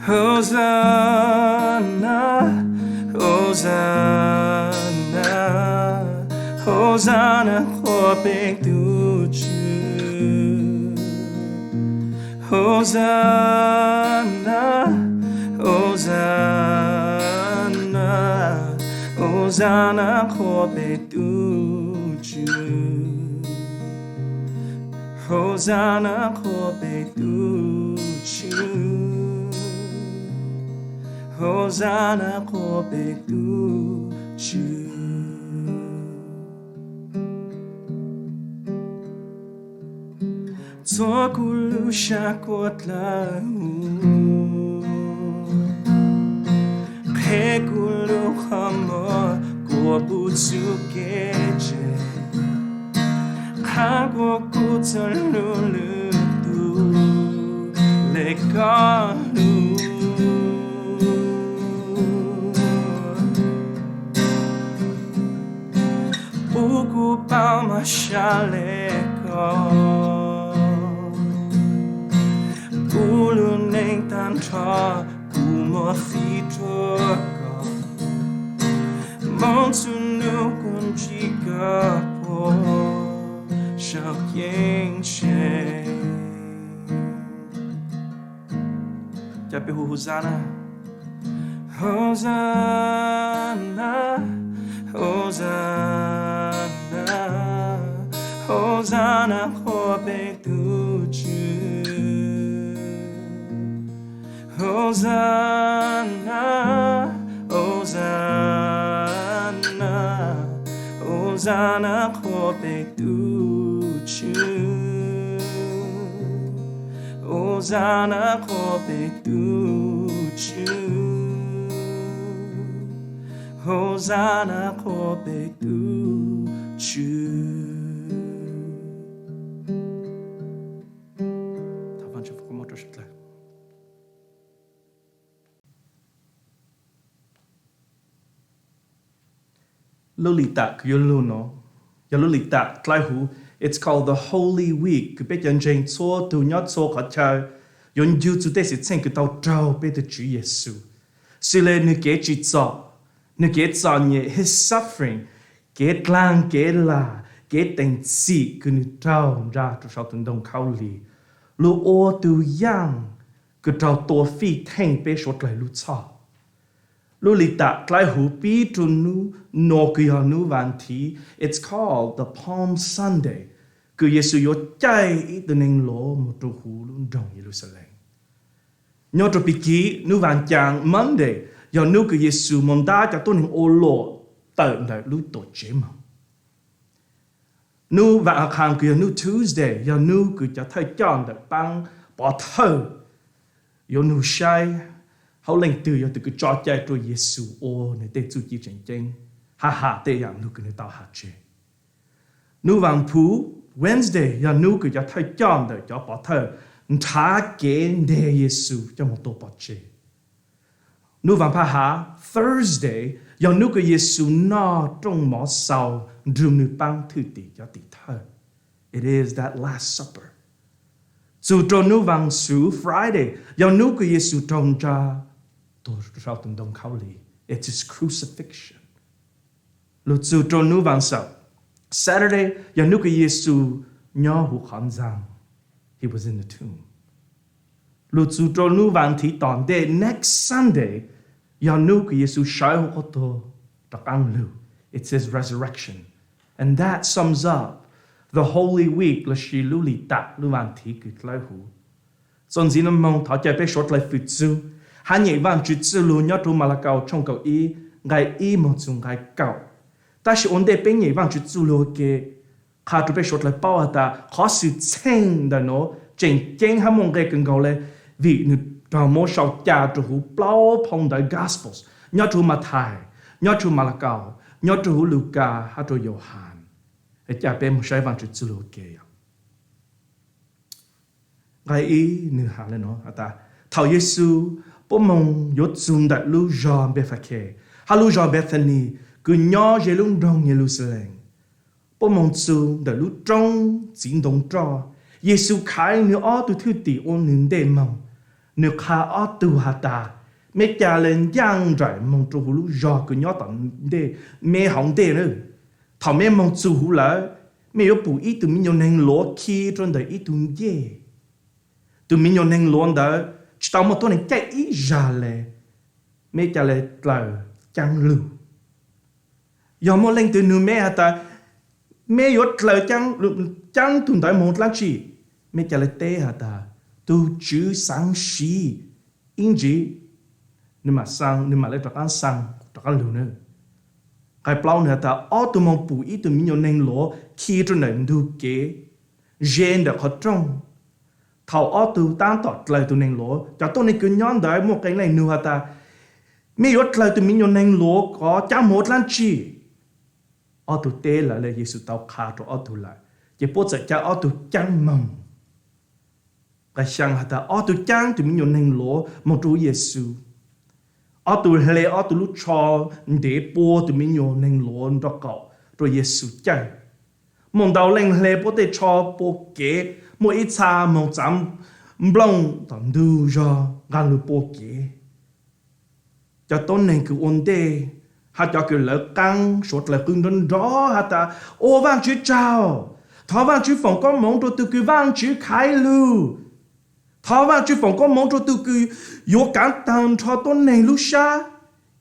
Hauv Zas Nas, Hauv Zas Nas, Hauv Zas Nas qhuas peb tus Tswv. Hauv Zas Nas, Hauv Zas Nas, Hauv Zas Nas qhuas peb tus Tswv. Hauv Zas Nas qhuas peb tus Tswv. Hauv Zas Nas qhuas peb tus Tswv. Txhua kuv lub sab kuab dlawb huv, qheb kuv lub qhov muag kuas puv txhub kev tsev, qhab kuas kuv txhua lub lwm tus le koj hlub. Pub kuv paub mog sab le koj, kuv lub neej tag nrho kuv muab fij rua koj, moog txug nub kuv ntsib koj puag saum ceeb tsheej. Cas peb hu Hauv Zas Nas? Hauv Zas Nas, Hauv Zas Nas, Hauv Zas Nas qhuas peb tus Tswv. Hauv Zas Nas, Hauv Zas Nas, Hauv Zas Nas qhuas peb tus Tswv. Hauv Zas Nas qhuas peb tus Tswv. Hauv Zas Nas qhuas peb tus Tswv. Lub lim tam kws yuav lug no yog lub lim tam dlawb huv. It's called the Holy Week, kws peb cov ntseeg txhua tug nyob txhua qhov chaw yuav ncu txug tej xwm txheej kws tau raug peb tug Tswv Yexus, xws le nwg kev tsim txom, nwg kev txom nyem, his suffering, kev dlaag kev lag, kev teem txim kws nwg raug nraag rua sau tus ntoo khaub lig, lug ua tug yaaj kws raug tua fij theej peb suav dlawg lub txhoj. Lub lim tam dlawb huv pib rua nub no kws yog nub vas thiv, it's called the Palm Sunday, kws Yexus yuav caij ib tug neeg lov moog rua huv lub nroog Yeluxalees. Nyob rua pig kig nub vas caas, Monday, yog nub kws Yexus moog ntab cov tuab neeg ua luam tawm ntawm lub tuam tsev moog. Nub vas a qhaas kws yog nub Tuesday yog nub kws cov thawj coj ntawm paab pov thawj yuav nug saib hauv leej twg yog tug kws tso cai rua Yexus ua nwg tej txuj ci tseem ceeb, hab has tej yaam lug kws nwg tau has tseg. Nub vas phuv, Wednesday, yog nub kws cov thawj coj ntawm cov pov thawj nrhav kev nteg Yexus coj moog tua pov tseg. Nub vas phaj hav, Thursday, yog nub kws Yexus noj rooj mov xaus nrug nwg paab thwj tim cov tim thawj. It is that Last Supper. Txug rua nub vas xuv, Friday, yog nub kws Yexus raug ntsaa tuag rua sau tus ntoo khaub lig. It's his crucifixion. Lug txug rua nub vas xaum, Saturday, yog nub kws Yexus nyob huv qhov ntxaa, he was in the tomb. Lug txug rua nub vas thiv tom ntej, next Sunday, yog nub kws Yexus sawv huv qhov tuag rov qaab lug. It's his resurrection. And that sums up the Holy Week, lossis lub lim tam lub vas thiv kws dlawb huv. Txuas ntxiv nub moog thov caw peb suav dlawg fwm txug hab nyem Vaajtswv txujlug nyob rua Malakaus tshooj kaum ib, nqai ib moog txug nqai kaum. Tab sis ua ntej peb nyem Vaajtswv txujlug ua ke, qha rua peb suav dlawg paub has tas qhov xwm txheej ntawm nuav tseem ceeb hab muaj nqe kawg nkaus le, vim nwg raug muab sau ca rua huv plaub phau ntawv Gospels, nyob rua huv Mathais, nyob rua huv Malakaus, nyob rua huv Lukas hab rua Yauhas. Caw peb moog saib Vaajtswv txujlug ua ke. Nqai ib nwg has le nuav has tas, thaum Yexus puab moog yuav txug ntawm lub zog Npefakes hab lub zog Npethanis kws nyob ze lub nroog Yeluxalees, puab moog txug ntawm lub roob txiv ntoo roj, Yexus khaiv nwg ob tug thwj tim ua nwg ntej moog. Nws qha ob tug has tas, meb ca le ncaaj nraim moog rua huv lub zog kws nyob tom ntej, meb hauv ntej na. Thaum meb moog txug huv lawm, meb yuav pum ib tug miv nyuas neeg luav khi rua ntawm ib tug ncej. Tug miv nyuas neeg luav ntawd tsi tau muaj tuab neeg caij ib zag le. Meb ca le dlaws caab lug. Yog muaj leej twg nug meb has tas, meb yuav dlaws caab tug ntawd moog dlaab tsi? Meb ca le teb has tas, tug Tswv xaav siv ib ntsis, nwg maam le rov qaab xaa rov qaab lug na. Nqai plaub nws has tas, ob tug moog pum ib tug miv nyuas neeg luav khi rua ntawm ntug kev ze ntawm qhov rooj. Thaum ob tug taab tom dlaws tug neeg luav, cov tuab neeg kws nyob ntawd muaj qee leej nug has tas, meb yuav dlaws tug miv nyuas neeg luav kov caab moog dlaab tsi? Ob tug teb lawm le Yexus tau qha rua ob tug lawm, ces puab txawm ca ob tug caab moog. Nqai xyaa has tas, ob tug caab tug miv nyuas neeg luav moog rua huv Yexus. Ob tug hle ob tug lub tsho ntev pua tug miv nyuas neeg luav nraum qaum rua Yexus caij. Muaj ntau leej hle puab tej tsho pua kev, muaj ib txha moog txav nplooj tom ntug zog nqaa lug pua kev. Cov tuab neeg kws ua ntej hab cov kws lawv qaab suav dlawg qw nrov nrov has tas, ua Vaajtswv tsaug, thov Vaajtswv foom koob moov rua tug kws Vaajtswv khaiv lug, thov Vaajtswv foom koob moov rua tug kws yuav kaav taag nrho tuab neeg lub sab,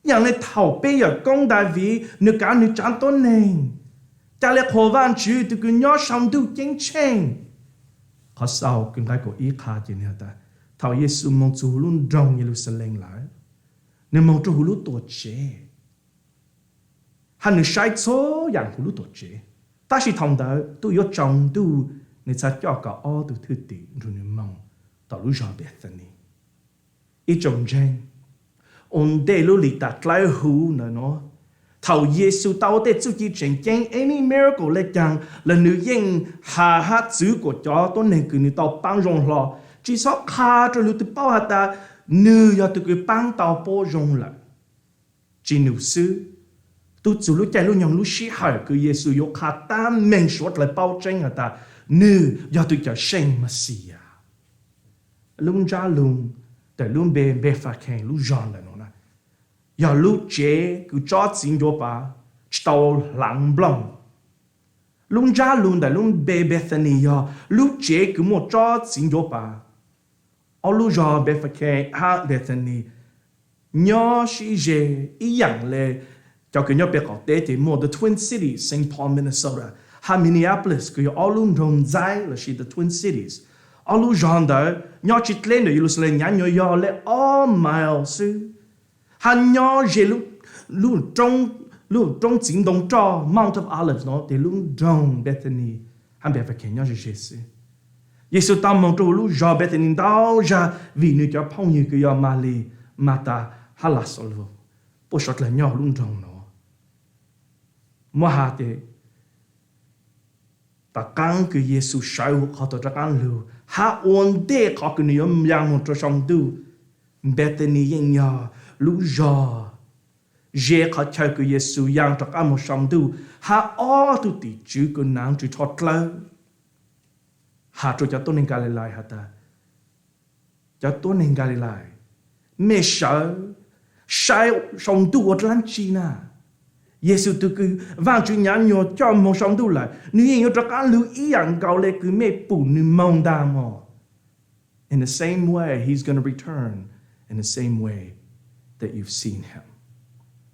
ib yaam le thaum peb yawm koob Daviv nwg kaav nwg tsaav tuab neeg. Ca le qhuas Vaajtswv tug kws nyob sau ntuj ceeb tsheej. Qhov xaus kws nqai kaum ib qha ces nwg has tas, thaum Yexus moog txug huv lub nroog Yeluxalees lawm, nwg moog rua huv lub tuam tsev, hab nwg saib txhua yaam huv lub tuam tsev. Tab sis thaum ntawd tub yuav tsaus ntuj, nwg txhad coj kaum ob tug thwj tim nrug nwg moog tom lub zog Bethany. Ib tsoom ntseeg, ua ntej lub lim tas dlawb huv ntawm nuav, thaum Yexus tau ua tej txuj ci tseem ceeb, any miracle le caag los nwg yeej has hab txwv kuas cov tuab neeg kws nwg tau paab zoo hlo, tsi xob qha rua lwm tug paub has tas nwg yog tug kws paab tau puab zoo lawm. Tsi num xwb, tub txug lub caij lub nyoog lub sij hawm kws Yexus yuav qha tab meeg suav dlawg paub tseeb has tas nwg yog tug Cawmseej Mexiyas. Lub ntsab lug ntawm lub npe Npefakhees lub zog ntawm nuav na, yog lub tsev kws tsob txiv ncuav pas tsi tau hlaav nplooj. Lub ntsab lug ntawm lub npe Bethany yog lub tsev kws muaj tsob txiv ncuav pas. Ob lub zog Npefakhees hab Bethany nyob sib ze ib yaam le cov kws nyob pem qaum teb ces muaj the Twin Cities, Saint Paul, Minnesota, hab Minneapolis kws yog ob lub nroog ntxaib lossis the Twin Cities. Ob lub zog ntawd nyob tsi dleb ntawm Yeluxalees nyaav nyuas yog le ob mile xwb, hab nyob ze lub roob txiv ntoo roj Mount of Olives no tes lub nroog Bethany hab Npefakhees nyob ze ze xwb. Yexus tau moog rua huv lub zog Bethany ntau zag vim nwg cov phooj ywg kws yog Malis, Matas hab Laxalus puab suav dlawg nyob huv lub nroog no. Muab has tes tom qaab kws Yexus sawv huv qhov tau rov qaab lug hab ua ntej qhov kws nwg yuav yaa moog rua sau ntuj, Bethany yeej yog lub zog ze qhov chaw kws Yexus yaa rov qaab moog sau ntuj hab ob tug tim tswv kws naav tsw rho dlawb has rua cov tuab neeg Kalilais has tas, cov tuab neeg Kalilais, mej sawv saib sau ntuj ua dlaab tsi na? Yexus tug kws Vaajtswv nyaav nyuas coj moog sau ntuj lawm, nwg yeej yuav rov qaab lug ib yaam nkaus le kws mej pum nwg moog ntaag mog. In the same way, he's gonna return in the same way that you've seen him.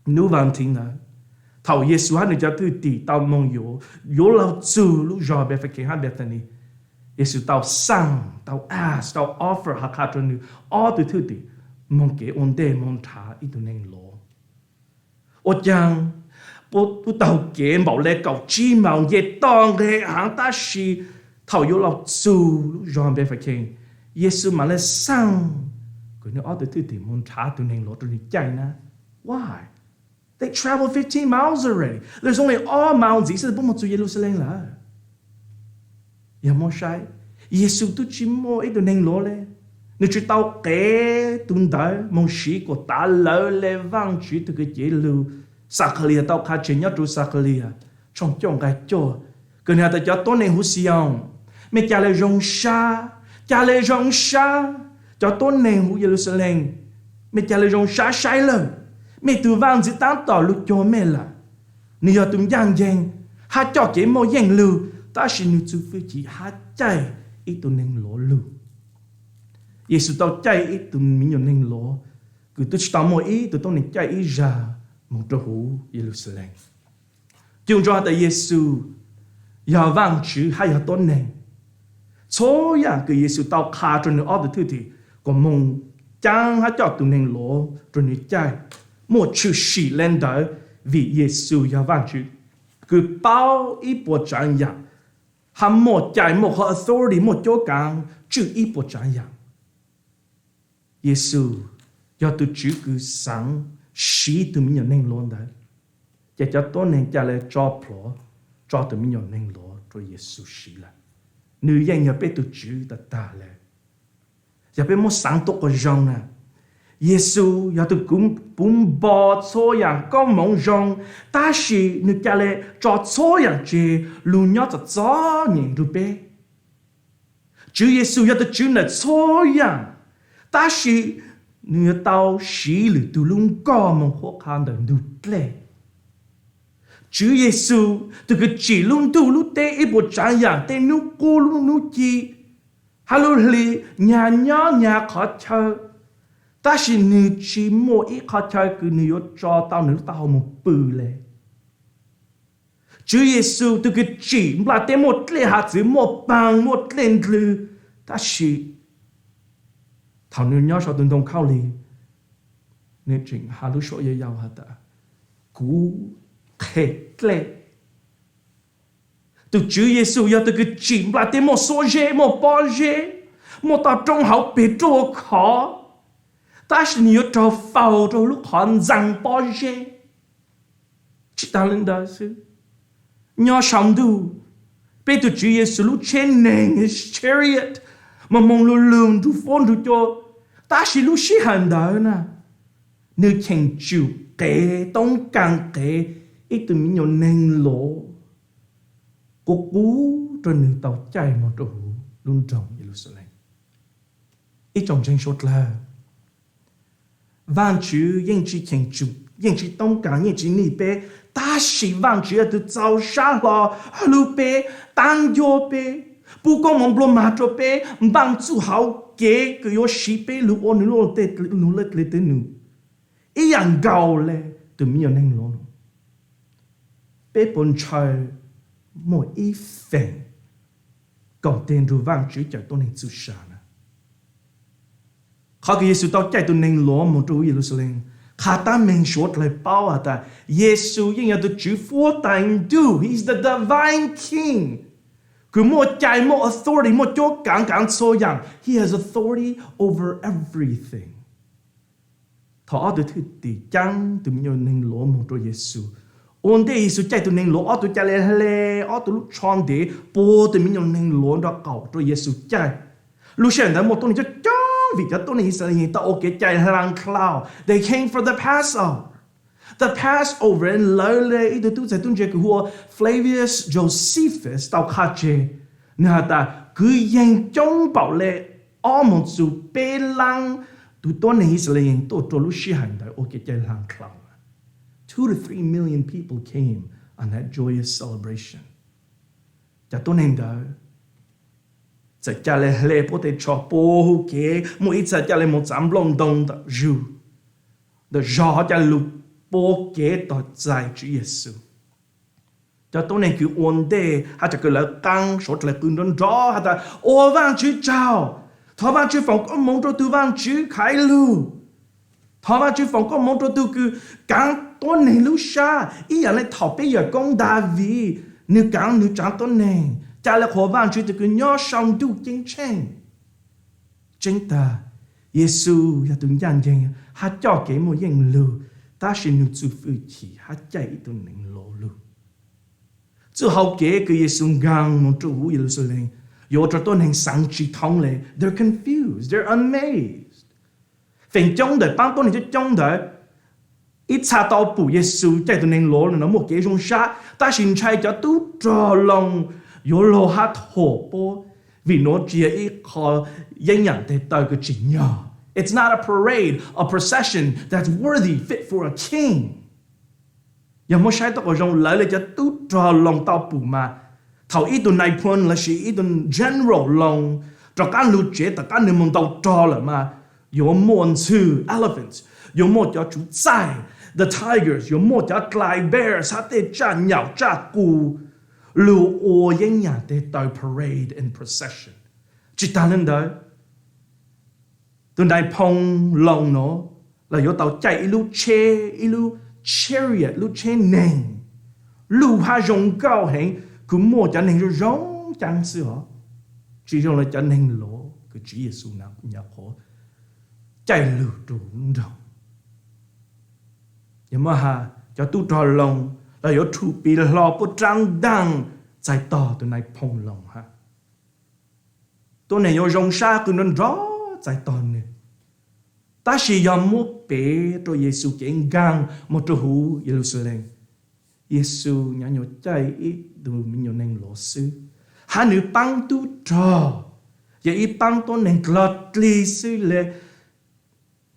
Nub vas thiv ntawd, thaum Yexus hab nwg cov thwj tim tau moog yuav, yuav luag txug lub zog Npefakhees hab Bethany, Yexus tau xaaj, tau ask, tau offer has qha rua nwg ob tug thwj tim moog kev ua ntej moog nrhav ib tug neeg luav. Ua caag puab taug kev npaum le kaum tsib moos nce toj nqeg haav, tab sis thaum yuav luag txug lub zog Npefakhees, Yexus maam le xaaj kuas nwg ob tug thwj tim moog nrhav tug neeg luav rua nwg caij na. Why? They traveled fifteen miles already. There's only ob mile ntxiv xwb puab moog txug Yeluxalees lawm. Yog muab saib, Yexus tub tsi muaj ib tug neeg luav le. Nwg tsi tau qev tug ntawv moog siv kuas tav lawv le Vaajtswv tug kws cev lug, Xakhalia tau qha tseg nyob rua Xakhalia tshooj cuaj nqai cuaj, kws nwg has tas cov tuab neeg huv Xi-oos, mej ca le zoo sab, ca le zoo sab, Cov tuab neeg huv Yeluxalees, mej ca le zoo sab saib lawm, mej tug vaaj ntxwv taab tom lug cuag mej lawm. Nwg yog tug ncaaj nceeg hab coj kev muaj yeej lug, tab sis nwg txuj fwj chim hab caij ib tug neeg lov lug. Yexus tau caij ib tug miv nyuas neeg lov kws tub tsi tau muaj ib tug tuab neeg caij ib zag moog rua huv Yeluxalees. Cuj ntsoov has tas Yexus yog Vaajtswv hab yog tuab neeg. Txhua yaam kws Yexus tau qha rua nwg ob tug thwj tim kuas moog caab hab coj tug neeg lov rua nwg caij, muaj tshwm sim le ntawd, vim Yexus yog Vaajtswv kws paub ib puas tsaav yaam, hab muaj cai, muaj qhov authority, muaj cuab kaav tswj ib puas tsaav yaam. Yexus yog tug Tswv kws xaav siv tug miv nyuas neeg lov ntawd, ces cov tuab neeg ca le tso plhuav, tso tug miv nyuas neeg lov rua Yexus siv lawm. Nwg yeej yog peb tug Tswv tag tag le. Yog peb muab xaav tuab quas zoo na, Yexus yog tug kws puv npo txhua yaam koob moov zoo, tab sis nwg ca le tso txhua yaam tseg lug nyob txom txom nyem nrug peb. Tswv Yexus yog tug Tswv ntawm txhua yaam, tab sis nwg yuav tau siv lwm tug lub nkoj moog qhuab qha ntawm ntug dlej. Tswv Yexus tug kws tsim lub ntuj lub teb ib puas tsaav yaam, tej nub qub lub nub ci, hab lub hli nyag nyob nyag qhov chaw, tab sis nwg tsi muaj ib qhov chaw kws nwg yuav tso tau nwg lub taub hau moog pw le. Tswv Yexus tug kws tsim nplaj teb muaj dlej hav txwv, muaj paag, muaj dlej ndlwg, tab sis thaum nwg nyob sau tug ntoo khaub lig, nwg tseem has lub suab yau yau has tas, kuv qhe dlej. Tug Tswv Yexus yog tug kws tsim nplaj teb muaj xuab zeb, muaj pob zeb, muaj toj roob hauv peg ruaj khov, tab sis nwg yuav raug faus rua lub qhov ntxaa pob zeb. Tsi taag le ntawd xwb, nyob sau ntuj, peb tug Tswv Yexus lub tsheb neeg, his chariot, moog moog lug lug nrug fuab nrug cua, tab sis lub sij hawm ntawd na, nwg cheem tsum qev, toob kaag qev ib tug miv nyuas neeg lov qub qub rua nwg tau caij moog rua huv lub nroog Yeluxalees. Ib tsoom ntseeg suav dlawg, Vaajtswv yeej tsi cheem tsum, yeej tsi toob kaag, yeej tsi nij peb, tab sis Vaajtswv yog tug txaus sab hlo hlub peb, taab ncua peb, pub koob moov nplua mag rua peb, npaaj txuj hauv kev kws yuav siv peb lug ua nwg lub luag tej lug le teg twg num, ib yaam nkaus le tug miv nyuas neeg lov. Peb puas ntshaw muaj ib feem koom teg nrug Vaajtswv cawm tuab neeg txuj sa na? Qhov kws Yexus tau caij tug neeg lov moog rua huv Yeluxalees, qha tab meeg suav dlawg paub has tas Yexus yeej yog tug Tswv huab tais ntuj, he's the divine king, kws muaj cai, muaj authority, muaj cuab kaav kaav txhua yaam, he has authority over everything. Thaum ob tug thwj tim caab tug miv nyuas neeg lov moog rua Yexus, ua ntej Yexus caij tug neeg lov, ob tug ca le hle ob tug lub tsho ntev puag tug miv nyuas neeg lov nrug qaum rua Yexus caij. Lub sij hawm ntawd muaj tuab neeg coob coob vim cov tuab neeg Yixalayees tau ua kev cai hla dlhau. They came for the Passover. The Passover, lawv le ib tug tub txais tub ntse kws hu ua Flavius Josephus tau qha tseg. Nwg has tas kwv yeeg coob npaum le ob moog txug peb laab tug tuab neeg Yixalayees tuaj rua lub sij hawm ntawd ua kev cai hla dlhau. Two to three million people came on that joyous celebration. Cov tuab neeg ntawd txawm ca le hle puab tej tsho puag huv kev, muaj ib txha ca le moog txav nplooj ntoo ntawm zug, ntawm zog, hov ca le lug puab kev tog txais Tswv Yexus. Cov tuab neeg kws ua ntej hab cov kws lawv qaab suav dlawg qw nrov nrov has tas, Ua Vaajtswv tsaug! Thov Vaajtswv foom koob moov rua tug Vaajtswv khaiv lug! Thov Vaajtswv foom koob moov rua tug kws kaav tuab neeg lub sab ib yaam le thaum peb yawm koob Daviv, nwg kaav nwg tsaav tuab neeg, ca le qhuas Vaajtswv tug kws nyob sau ntuj ceeb tsheej. Tseeb tag, Yexus yog tug ncaaj nceeg hab coj kev muaj yeej lug, tab sis nwg txuj fwj chim hab caij ib tug neeg lov lug. Txuj hauv kev kws Yexus nkaag moog rua huv Yeluxalees yuav ua rua tuab neeg xaav tsi thoob le. They're confused, they're amazed. Feem coob ntawm paab tuab neeg coob coob ntawd, ib txha tau pum Yexus caij tug neeg lov le nuav muaj kev zoo sab, tab sis ntshai cov tub rog loo yuav lug hab thuam puab. Vim nuav tsis yog ib qho yeeb yam tes taw kws tsim nyog. It's not a parade, a procession that's worthy, fit for a king. Yog muab saib tau qhov zoo, lawv le cov tub rog Loos tau pum mas, thaum ib tug nais phoo lossis ib tug general Loos rov qab lug tsev tom qab nwg moog ntaus rog lawm mas, yuav muaj ntxhw, elephants, yuav muaj cov tsuv txaij, the tigers, yuav muaj cov dlais, bears, hab tej tsaj nyam tsaj qus lug ua yeeb yam tes taw, parade and procession. Tsis taag le ntawd, tug nais phoo Loos nuav los yuav tau caij ib lub tsheb, ib lub chariot, lub tsheb neeg luj hab zoo nkauj heev, kws muaj cov neeg zoo zoo caab xwb os, tsis zoo le cov neeg lov kws Tswv Yexus nyam qhuav caij lug rua huv lub nroog. Yog muab has, cov tub rog Loos los yuav rhu pis hlo puab raab ntaaj txais tog tug nais phoo Loos hab. Tuab neeg yuav zoo sab qw nrov nrov txais tog nwg. Tab sis yog muab piv rua Yexus kev nkaag moog rua huv Yeluxalees, Yexus nyuam nyuam caij ib tug me nyuam neeg lov xwb, hab nwg paab tub rog yog ib paab tuab neeg dlog dlig xwb le.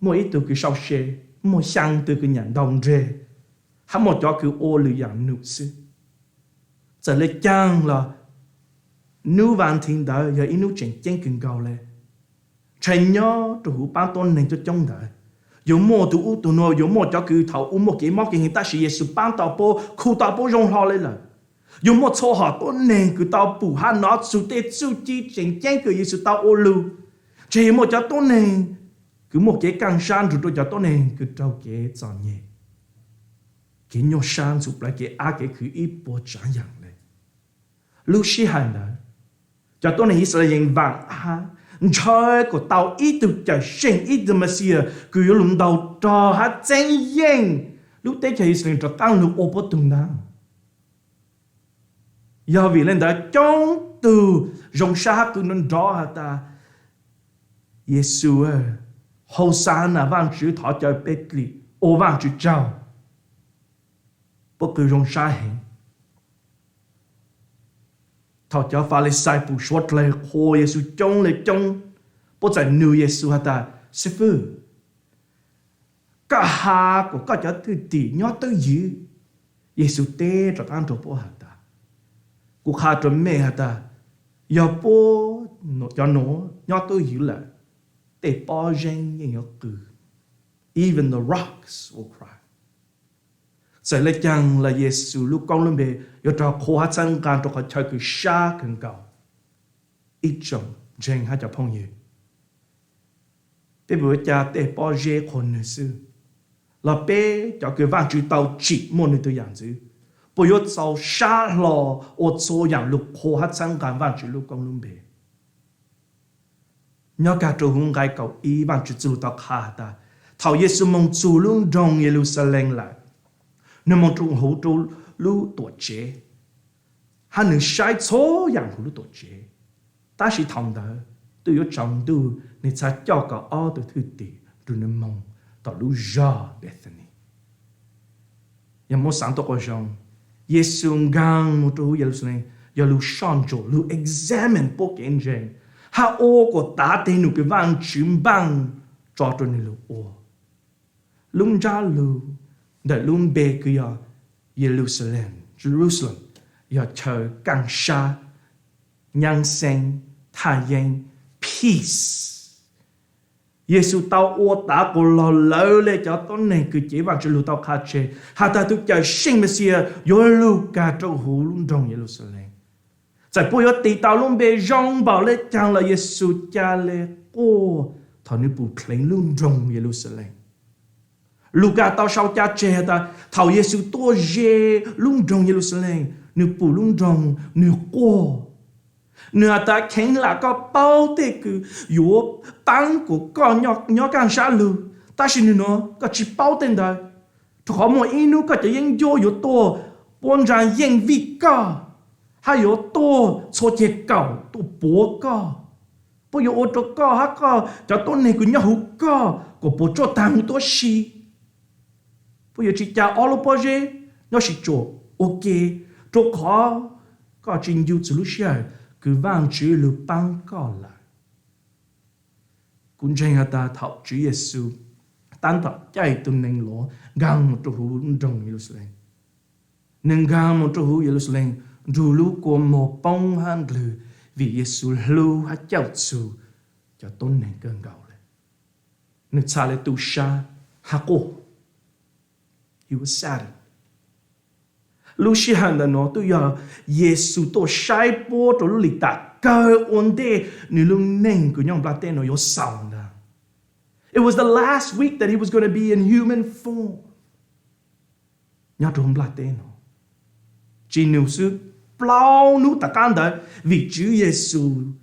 Muaj ib tug kws sau se, muaj xyaa tug kws nyam ntaus nreg, hab muaj cov kws ua lwm yaam num xwb. Txawm le caag los, nub vas thiv ntawd yog ib nub tseem ceeb kawg nkaus le. Ntshai nyob rua huv paab tuab neeg coob coob ntawd, yuav muaj tug ub tug nuav, yuav muaj cov kws thaum ub muaj kev mob kev nkeeg tab sis Yexus paab tau puab, khu tau puab zoo hlo le lawm. Yuav muaj txhua hom tuab neeg kws tau pum hab nov txug tej txuj ci tseem ceeb kws Yexus tau ua lug. Ntshai yuav muaj cov tuab neeg kws muaj kev kaaj sab nrug rua cov tuab neeg kws raug kev txom nyem, kev nyuaj sab ntxhov plawv, kev ab kev khwv ib puas tsaav yaam le. Lub sij hawm ntawd, cov tuab neeg Yixalayees vaam hab ntshaw kuas tau ib tug Cawmseej, ib tug Mexiyas kws yuav lug ntaus rog hab txeeb yeej lub teb chaws Yixalayees rov qaab lug ua puab tug ntag. Yog vim le ntawd coob tug zoo sab hab qw nrov nrov has tas, Yexus, Hauxana, Vaajtswv thov caw Peb Dlim ua Vaajtswv tsaug. Puab qw zoo sab heev. Thaum cov Falixais pum suav dlawg qhuas Yexus coob le coob, puab txawm nug Yexus has tas, Xib fwb, koj has kuas koj cov thwj tim nyob twj ywm? Yexus teb rov qaab rua puab has tas, Kuv qha rua mej has tas, yog puab cov nuav nyob twj ywm lawm, tej pob zeb yeej yuav qw. Even the rocks will cry. Txawm le caag los Yexus lub koob lub npe yuav raug qhuas hab txhawb nqaa rua qhov chaw kws sab kawg nkaus. Ib tsoom ntseeg hab cov phooj ywg, peb puas yuav ca tej pob zeb qhuas nwg xwb? Los peb cov kws Vaajtswv tau tsim muaj nwg tug yaam ntxwv, puas yuav txaus sab hlo ua txhua yaam lug qhuas hab txhawb nqaa Vaajtswv lub koob lub npe? Nyob kag rua huv nqai kaum ib, Vaajtswv txuj lug tau qha has tas, thaum Yexus moog txug lub nroog Yeluxalees lawm, nwg moog rua huv rua lub tuam tsev, hab nwg saib txhua yaam huv lub tuam tsev. Tab sis thaum ntawd twb yuav tsaus ntuj, nwg txhad coj kaum ob tug thwj tim nrug nwg moog tom lub zog Bethany. Yog muab xaav tuab quas zoo, Yexus nkaag moog rua huv Yeluxalees yog lug soj ntsuam, lug examine puab kev ntseeg, hab ua kuas tav teg num kws Vaajtswv npaaj tso rua nwg lug ua. Lub ntsab lug ntawm lub npe kws yog Yeluxalees, Jerusalem, yog chaw kaaj sab, nyaab xeeb, thaj yeeb, peace. Yexus tau ua tav kuas lug lawv le cov tuab neeg kws cev Vaajtswv lug tau qha tseg has tas tug Cawmseej Mexiyas yuav lug kag rua huv lub nroog Yeluxalees. Txawm puab yuav tis tau lub npe zoo npaum le caag los Yexus ca le quaj thaum nwg pum dleev lub nroog Yeluxalees. Lukas tau sau ca tseg has tas thaum Yexus tuaj ze lub nroog Yeluxalees, nwg pum lub nroog, nwg quaj. Nwg has tas, Kheev lam koj paub tej kws yuav paab kuas koj nyob kaaj sab lug, tab sis nwg nuav koj tsi paub tej ntawd, rua qhov muaj ib nub koj cov yeeb ncuab yuav tuaj puab ntsaa yeej vij koj, hab yuav tuaj txhua ceg kaum tuaj puav koj. Puab yuav ua rua koj hab koj cov tuab neeg kws nyob huv koj kuas puas tsuaj taag huv tuab si. Puab yuav tsi ca ob lub pob zeb nyob sib tsuam ua ke, rua qhov koj tsi ncu txug lub sij hawm kws Vaajtswv lug paab koj lawm. Kuv ntseeg has tas thaum Tswv Yexus taab tom caij tug neeg lov nkaag moog rua huv nroog Yeluxalees, nwg nkaag moog rua huv Yeluxalees nrug lub kua muag poob hab ndlwg, vim Yexus hlub hab cawm txug cov tuab neeg kawg nkaus le. Nwg txha le tu sab hab quaj. Lub sij hawm ntawm nuav twb yog Yexus tuaj saib puab rua lub lim tam kawg ua ntej nwg lub neej kws nyob nplajteb nuav yuav xaus ntag. It was the last week that he was going to be in human form nyob rua nplajteb nuav. Tsi nub xwb, plaub nub tom qaab ntawd, vim Tswv Yexus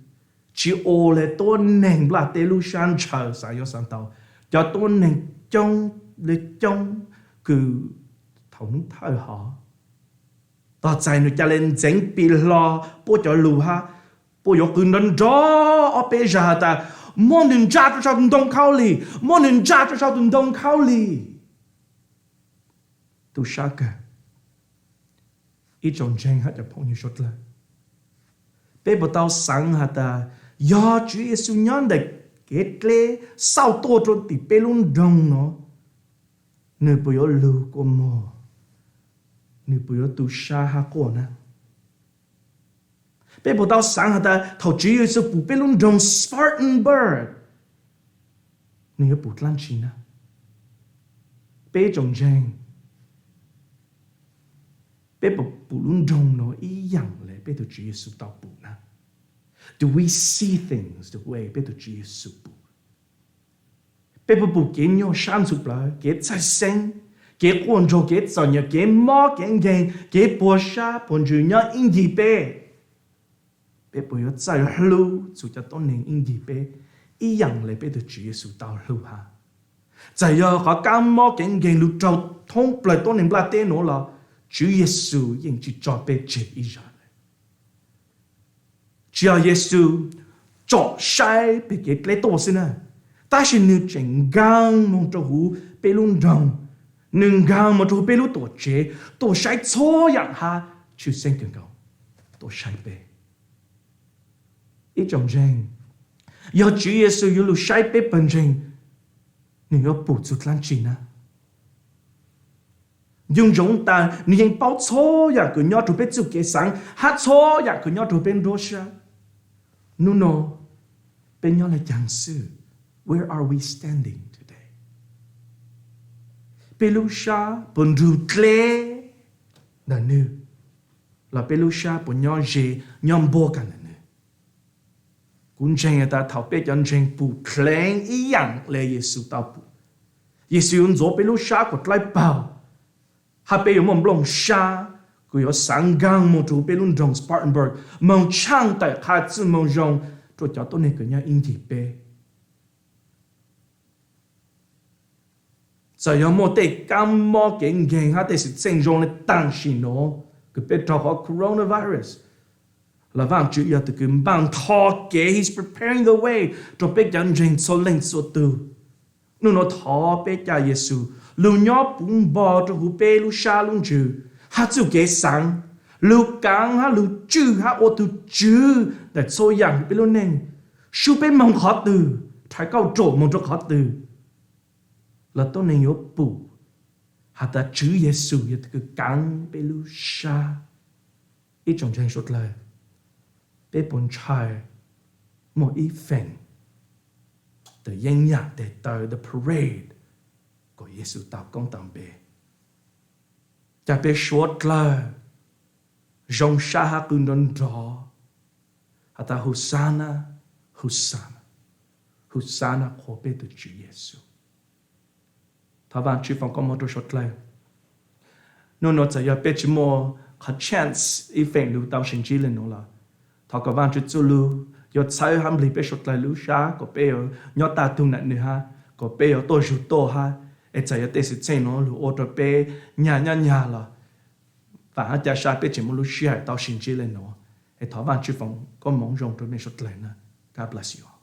tsi ua le tuab neeg nplajteb lub sab ntshaw xaav yuav xaav tau. Cov tuab neeg coob le coob kws thaum nub thawj hov, tog txais nwg ca le ntxeev pim hlo puab cov lug hab puab yuav qw nrov nrov ob peb zag has tas, muab nwg ntsa rua sau tus ntoo khaub lig, muab nwg ntsa rua sau tus ntoo khaub lig. Tu sab kawg. Ib tsoom ntseeg hab cov phooj ywg suav dlawg, peb puas tau xaav has tas yog Tswv Yexus nyob ntawm kev dleb xauj tuaj rua tim peb lub nroog nuav, nwg puas yuav lug kua muag, nwg puas yuav tu sab hab quaj na? Peb puas tau xaav has tas thaum Tswv Yexus pum peb lub nroog Spartanburg, nwg yuav pum dlaab tsi na? Peb tsoom ntseeg, peb puas pum lub nroog nuav ib yaam le peb tug Tswv Yexus tau pum na? Do we see things the way peb tug Tswv Yexus pum? Peb puas pum kev nyuaj sab ntxhuv plawv, kev txhawj xeeb, kev quaj ntsoog, kev txom nyem, kev mob kev nkeeg, kev puas sab puas ntsws nyob ib ncig peb? Peb puas yuav txawj hlub txug cov tuab neeg ib ncig peb ib yaam le peb tug Tswv Yexus tau hlub hab? Txawm yog qhov kab mob kev nkeeg lug raug thoob plawg tuab neeg nplaj teb nuav los Tswv Yexus yeej tsi tso peb tseg ib zag le. Tsi yog Yexus tsom saib peb kev dleb tuaj xwb na, tab sis nwg tseem nkaag moog rua huv peb lub nroog, nwg nkaag moog rua huv peb lub tuam tsev, tuaj saib txhua yaam hab tshwj xeeb kawg nkaus, tuaj saib peb. Ib tsoom ntseeg, yog Tswv Yexus yuav lug saib peb pawg ntseeg, nwg yuav pum txug dlaab tsi na? Ncu ntsoov tas nwg yeej paub txhua yaam kws nyob rua peb txuj kev xaav hab txhua yaam kws nyob rua peb nruab sab. Nub nua peb nyob le caag xwb? Where are we standing today? Peb lub sab puas nrug dleb ntawm nwg, los peb lub sab puas nyob ze, nyob npuab kag ntawm nwg? Kuv ntseeg tas thaum peb cov ntseeg pum dleev ib yaam le Yexus tau pum, Yexus yuav ntxuav peb lub sab kuas dlawb paug, hab peb yuav muaj nplooj sab kuas yuav xaav nkaag moog rua peb lub nroog Spartanburg moog tshaaj tawm qha txuj moo zoo rua cov tuab neeg kws nyob ib ncig peb. Txawm yog muaj tej kab mob kev nkeeg hab tej xwm txheej zoo le tam sim nuav kws peb raug qhov coronavirus, los Vaajtswv yog tug kws npaaj nthos kev, he's preparing the way rua peb cov ntseeg txhua leej txhua tug. Nub nua thov peb ca Yexus lug nyob puv npo rua huv peb lub sab lub ntsws hab txuj kev xaav, lug kaav hab lug tswj hab ua tug tswv ntawm txhua yaam huv peb lub neej. Sub peb moog qhov twg, rhais kauj ruam moog rua qhov twg, los tuab neeg yuav pum has tas Tswv Yexus yog tug kws kaav peb lub sab. Ib tsoom ntseeg suav dlawg, peb puas ntshai muaj ib feem twg yeeb yam tes taw, the parade, kuas Yexus tau koob tau npe, ca peb suav dlawg zoo sab hab qw nrov nrov has tas Huxana, Huxana, Huxana qhuas peb tug Tswv Yexus. Thov Vaajtswv foom koob moov rua suav dlawg. Nub nua txawm yog peb tsi muaj qhov chance ib feem lug tau sib ntsib le nuav los, thov kom Vaajtswv txuj lug yuav txhawb hab nplig peb suav dlawg lub sab kuas peb yuav nyob tag tug nam nwg hab kuas peb yuav tuaj zug tuaj hab, es txawm yog tej xwm txheej nuav lug ua rua peb nyag nyob nyag los, vaam hab ca sab peb tseem muaj lub sij hawm tau sib ntsib le nuav. Es thov Vaajtswv foom koob moov zoo rua mej suav dlawg na. God bless you all.